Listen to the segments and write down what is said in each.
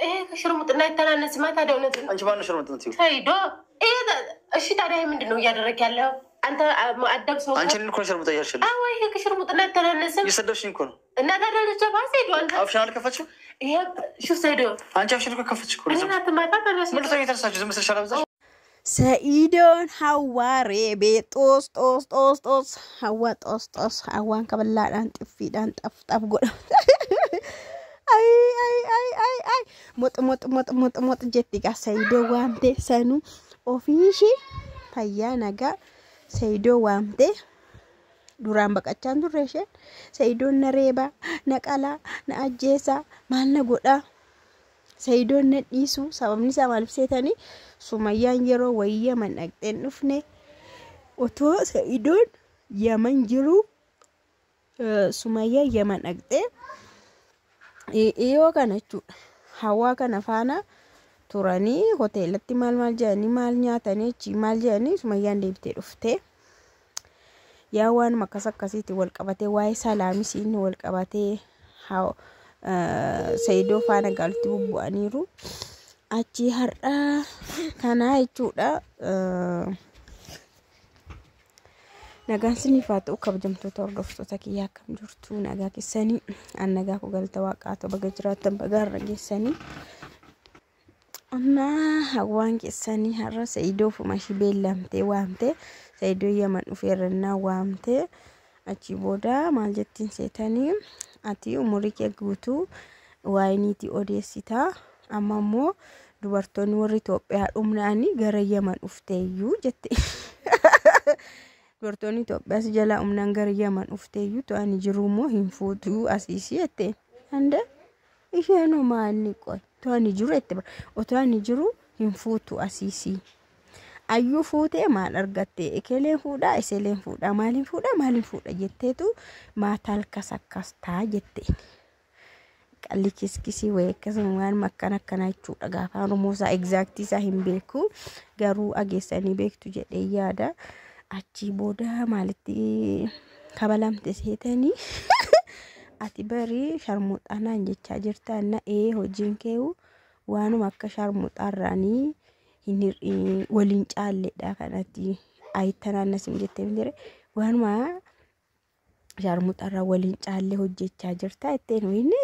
ይሄ ከሽርሙጥና አይተናነስማ። ታዲያ እውነት ነው። አንቺ ማነው ሽርሙጥ የምትይው? ሰይዶ ይሄ እሺ፣ ታዲያ ይሄ ምንድን ነው እያደረግ ያለው አንተ? አደብ ሰው አንቺ እኔን እኮ ነው ሽርሙጥ እያልሽልኝ። አዎ፣ ይሄ ከሽርሙጥና አይተናነስም። እየሰደብሽኝ እኮ ነው። እና ታዲያ ልጀባ ሰይዶ አንተ አፍሽን አልከፈችም? ይሄ ሹፍ ሰይዶ፣ አንቺ አፍሽን እኮ ከፈትሽ እኮ። እኔን አትማታ። ተነስ። ምን ልትሆኚ የተነሳችሁ? ዝም ስልሽ አላበዛሽ? Sa'iidoon hawwaa reebee xoos xoos xoos xoos, hawwaa xoos xoos, hawwaan kaballaadhaan xiffiidhaan xaf xaf godha. Ay ay ay ay ay, mox mox mox mox mox jetti gaa. Sa'iidoo waamtee sanuu ofiishii fayyaa nagaa Sa'iidoo waamtee duraan baqachaan turre isheen. Sa'iidoon na reebaa, na qalaa, na ajjeesaa, maal na godhaa, Sa'iidoon na dhiisu. Sababni isaa maaliif seetanii? Sumayyaan yeroo wayii Yaman dhaqxeen dhufne, otoo Sa'iidoon Yaman jiru Sumayyaan Yaman dhaqxee dhiyoo kana jechuudha. Hawaa kana faana turanii hoteelatti maal maal jedhanii, maal nyaatanii achi maal jedhanii, Sumayyaan deebitee dhuftee yaa waanuma akkas akkasiitti wal qabatee, waa'ee salaamis inni wal qabatee Sa'iidoo faana galutti bubbu'aniiru. Achi har'a kanaa jechuudha. Nagaan siniif haa ta'u, kabajamtoota hordoftoota kiyyaa, akkam jirtu? Nagaa keessanii? An nagaa koo, galata waaqaa ta'u. Baga jiraattan, baga har'a geessanii. Annaa hawwaan keessanii har'a Sa'iidoo ofuma ishii beellamtee waamtee, Sa'iidoo Yaman dhufeerrannaa waamtee, achi booda maal jettiin seetanii? Ati umurii kee guutuu waa'ee niitii odeessitaa, amma immoo dubartoonni warri Itoophiyaa dhumnaanii gara Yaman dhufteeyyuu jette. Dubartoonni Itoophiyaas jalaa humnaan gara Yaman dhufteeyyuu, to'anii jiru immoo hin fuutuu asiisii jette. Handa isheenoo maalni qoy to'anii jiru jette, bara otoo ani jiru hin fuutu asiisii. Ayyuu fuutee maal argatte? Ekeleen fuudhaa, iseleen fuudhaa, maaliin fuudhaa, maaliin fuudha jetteetu maataa akkas akkas taa jette. Qalli kiskisii wayii akkasuma waan akkana akkana jechuudha. Gaafa Oromoo isaa egzaaktii isaa hin beeku, garuu ageessanii beektu jedhee yaada. Achii booda maalitti kabalamte seetanii? Ati barii sharmuxaa naan jechaa jirta na ee hojiin keewu waanuma akka sharmuxaarraanii hin waliin caalledha kanatti ayittanaan nasim jettee miti, waanuma sharmuxaarraa waliin caallee hojjechaa jirta jetteen. Wayne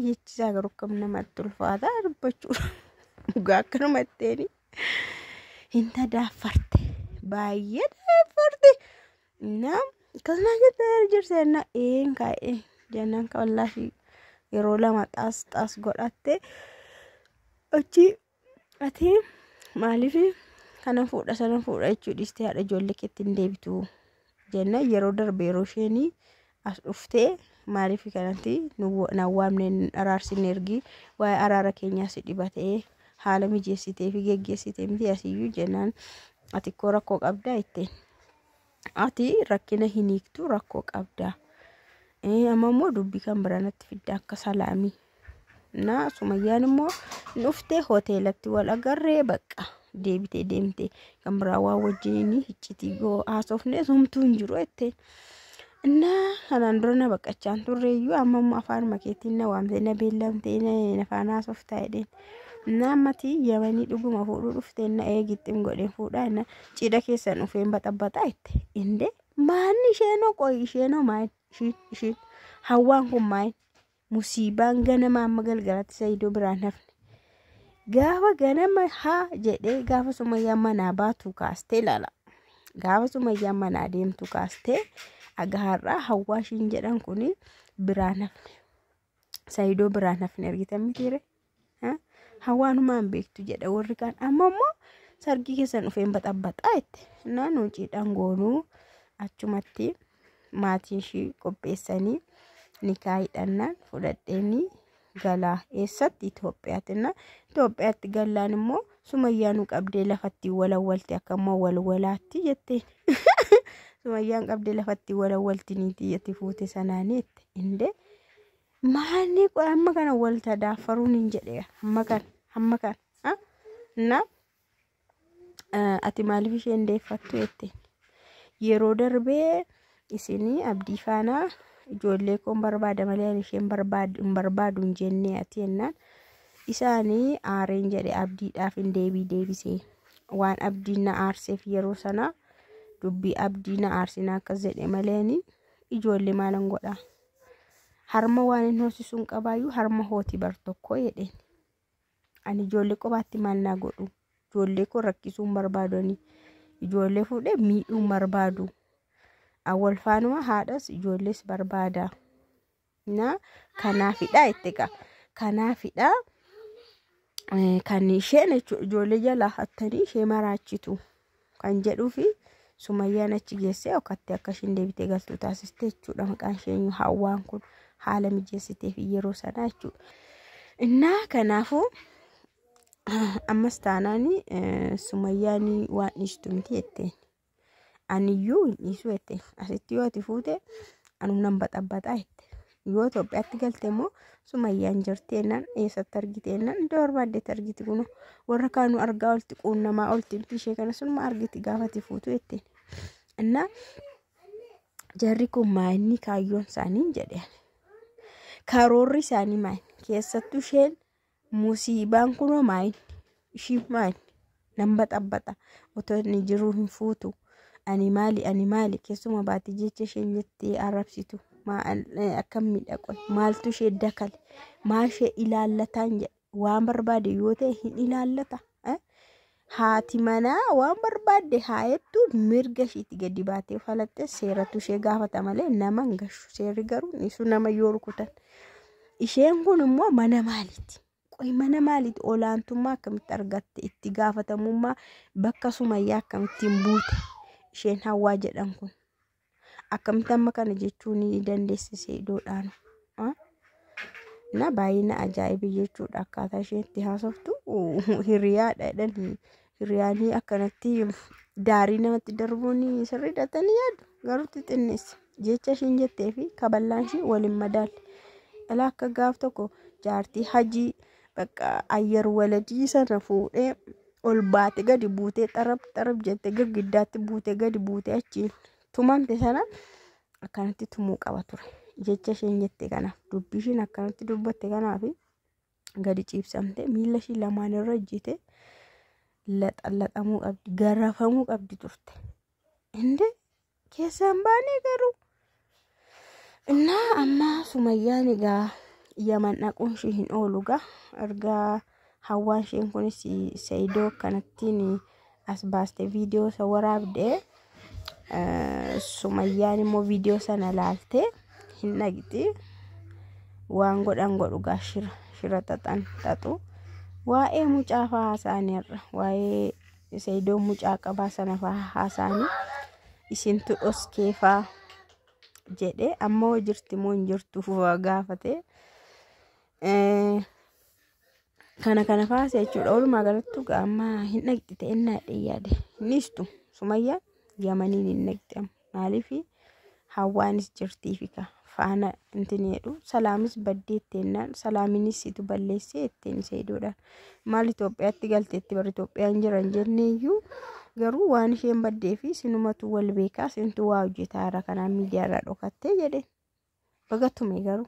jechisaa garuu akkam namatti ulfaata dubbachuudha. Dhugaa akkanuma jetteeni hin tadaaffarte, baay'ee daafarte. Na akkasuma jettee jirsa na een kaa'e jennaan ka wallaahi yeroo lama xaas xaas godhatte. Achi ati maaliif kana fuudha sana fuudha jechuu dhiistee haadha ijoollee keetti hin deebitu jenna. Yeroo darbe yeroo isheenii as dhuftee maaliif kanatti na waamne, araarsine? Ergi waa'ee araara keenyaa si dhibatee haala mijeessitee fi geggeessitee miti asiyyuu jennaan, ati koo rakkoo qabdaa jetteen. Ati rakkina hin hiiktu, rakkoo qabdaa. Amma immoo dubbii kan biraa natti fidda akka salaamii. Na Sumayyaan immoo dhuftee hoteelatti wal agarree, bakka deebitee deemte, kan biraa waan wajjin iccitii haasofne homtuu hin jiru jetteen. Innaa kanaan dura na baqachaan turreeyyuu, amma immoo afaanuma keetiin na waamtee, na beellamtee, na faana haasoftaa jedheen. Innaa ammati Yamanii dhuguma fuudhuu dhuftee? Na ee gixxim godheen fuudhaa inna cidha keessan dhufeen baxabbaxaa jette. Indee maanni isheenoo qoyi, isheenoo maal ishiin, ishiin hawwaan kun maal musiibaan ganama amma galgalatti Sa'iidoo biraan hafne. Gaafa ganama haa jedhee, gaafa Sumayyaan manaa baatu kaastee ilaala. Gaafa Sumayyaan manaa deemtu kaastee aga har'aa hawwaa ishiin jedhan kuni biraan hafne. Sa'iidoo biraan hafne, argitan mitiire? Hawwaanumaan beektu jedha warri kaan. Amma immoo sargii keessan dhufeen baxabbaxaa jette. Naannoo cidhaan goonuu achumatti maatiin ishii qopheessanii nikaa hidhannaan fudhadheenii galaa. Eessatti? Itoophiyaatti. Na Itoophiyaatti gallaan immoo Sumayyaanuu qabdee lafatti walawwalte, akka immoo walwalaatti jetteen. Sumayyaan qabdee lafatti walawwalti niitii jetti fuute sanaanii jette. Indee maalni amma kana wal tadaaffaruun hin jedhe, hamma kana hamma kana na ati maaliif isheen deeffattu jetteen. Yeroo darbee isinii abdii faanaa ijoollee koon barbaada malee ani isheen hin barbaadu hin jennee ati jennaan, Isaanii aareen jedhe abdiidhaaf hin deebii deebisee waan abdiin na aarseef yeroo sana dubbii abdii na aarsina akkas jedhe malee ijoollee maalan godha. Harma waan hin hoosisuun qabaayyuu harma hooti bar tokko jedheen. Ani ijoollee kophaatti maal naa godhu? Ijoollee koo rakkisuu hin barbaadani. Ijoollee fuudhee miidhuu hin barbaadu. Awwal faanuma haadhas ijoollees barbaada. Na kanaafidha itti egaa. Kanaafidha kan isheen jechuudha ijoollee jalaa hattanii ishee maraachitu kan jedhuu fi Sumayyaan achi geessee okkatti akka isheen deebitee galtu taasiste jechuudha. Maqaan ishee Hawwaan kun haala mijeessiteef yeroo sanaa jechuudha. Innaa kanaafuu ammas taanaan Sumayyaan waan dhiistu miti jetteen. Aniyyuu hin dhiisu jetteen. Asitti yoo ati fuute anuu nan baxabbaxaa jette. Yoo Itoophiyaatti galte immoo Sumayyaan jirti jennaan eessatti argite jennaan iddoo barbaaddetti argiti kunoo warra kaanuu argaa olti quunnamaa olti miti ishee kana sunuma argiti gaafa ati fuutu jetteen. Innaa jarri kun maayinni kaayyoon isaanii jedhe. Karoorri isaanii maayini? Keessattuu isheen musiibaan kunoo maayini? Ishiin maayini? Nan baxabbaxa otoo inni jiruu hin fuutu. Ani maali ani maali keessuma baate jecha isheen jettee arrabsitu akkam miidhaqoy maaltu ishee dakale maal ishee ilaallataan jedhe waan barbaade yoo ta'e hin ilaallata. Haati manaa waan barbaadde haa jettu mirga ishiitti gadi baatee falatte seeratu ishee gaafata malee nama hin gashu. Seerri garuu nisu nama yoo rukutan. Isheen kun immoo mana maaliiti? Qoy mana maaliiti? Olaantummaa akkamitti argatte? Itti gaafatamummaa bakka Sumayyaa akkamittiin buute? Isheen Hawwaa jedhan kun. Akkamitti amma kana jechuu ni dandeessi Seedoodhaan? Na baay'ee na ajaa'ibe jechuudha akkaataa isheen itti haasoftu hiriyaadha jedhanii hiriyaanii akkanatti daarii namatti darbuun sirriidha jettanii yaadu garuu xixinneessi jecha isheen jettee fi kaballaan ishee waliin madaalle. Dhala akka gaaf tokko jaartii hajii bakka ayyar waladii sana fuudhee ol baate gadi buutee xarab xarab jettee girgiddaatti buutee gadi buutee achiin tumamte sana akkanatti tumuu qaba ture. Jecha isheen jette kanaaf dubbii isheen akkanatti dubbatte kanaaf gadi ciibsamte miila ishee lamaan irra ejjite laxallaxamuu qabdi garafamuu qabdi turte. Inde keessaan baanee garuu innaa amma Sumayyaan egaa Yaman dhaquun ishee hin oolu gaa ergaa Hawwaan isheen kunis Seeyidoo akkanattiin as baaste viidiyoo isa waraabdee Sumayyaan immoo viidiyoo sana laaltee hin dhaqxi. Waan godhan godhu gaa shira shira xaxan xaxu. Waa'ee mucaa fa'aa haasa'anii har'a waa'ee Seeyidoo mucaa qabaa sana fa'aa haasa'anii isintu dhoskee fa'aa jedhe amma hoo jirti moo hin jirtu fa'aa gaafate. Kana kana fa'aa jechuudha. Walumaa galattu gaa amma hin dhaqxi ta'ennaa yaade. Hin dhiistu Sumayyaan Yamaniin hin dhaqxi amma. Maaliif Hawwaanis jirtiifi ka faana intin jedhu Salaamis baddee itteenaan Salaaminis situ balleessee ittiin Seeyidoodhaan. Maal Itoophiyaatti galteetti bara Itoophiyaan jiran jenneeyyuu garuu waan isheen baddee fi sinumatu wal beekaa sintu waa hojjetaa irra kanaan miidiyaarraa dhokattee jedhe. Baga tume garuu.